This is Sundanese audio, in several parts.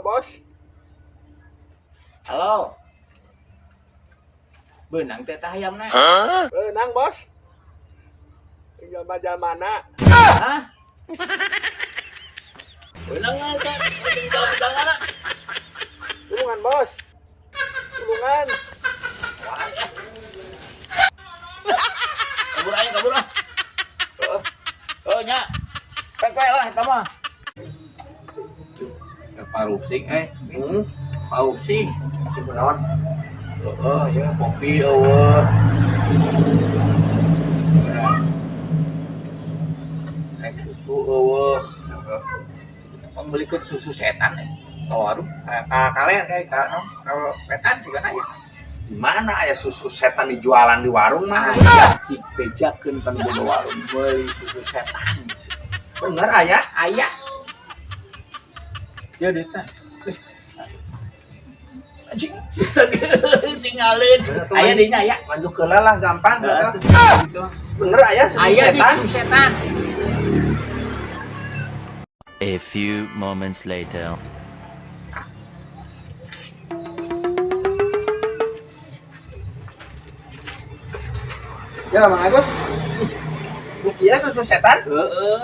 Bos. Halo. Beunang teh tah hayamna? Beunang, Bos. Jalma-jalmana. Hah? Beunang teh jalan-jalan. Tulungan, Bos. Tulungan. Wah, eh. Kabur aja, kabur ah. Heeh. Oh, nya. Pek lah eta mah. Parusing eh. Parusing. Masih kunaon? Heeh, ya kopi eueuh. Rek susu eueuh. Pembelikeun susu setan eh. Ka warung ka kalian kayak ka kalau setan juga aya. Di mana aya susu setan dijualan di warung mah? Aya, cik bejakeun kan boga warung meuli susu setan. Bener aya? Aya. Ya duitna. Anjing. Tinggalin. Aya dinya aya. Maju ke lah gampang. Heeh, gitu. Bener aya susu Aya di setan? Susu setan. A few moments later. Ya, Mang Agus. Buktinya susu setan? Heeh.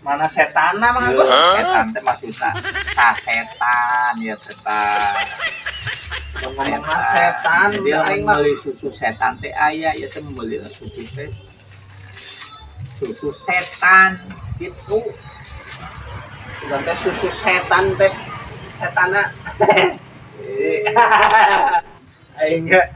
Mana setanna, Mang Agus? Setan teh maksudna sasetan ya setan. Ngomong setan, Jadi aing mah. meuli susu setan teh aya, ya teh meuli susu teh susu setan gitu. Bukan teh susu setan teh. Setana. Aing enggak.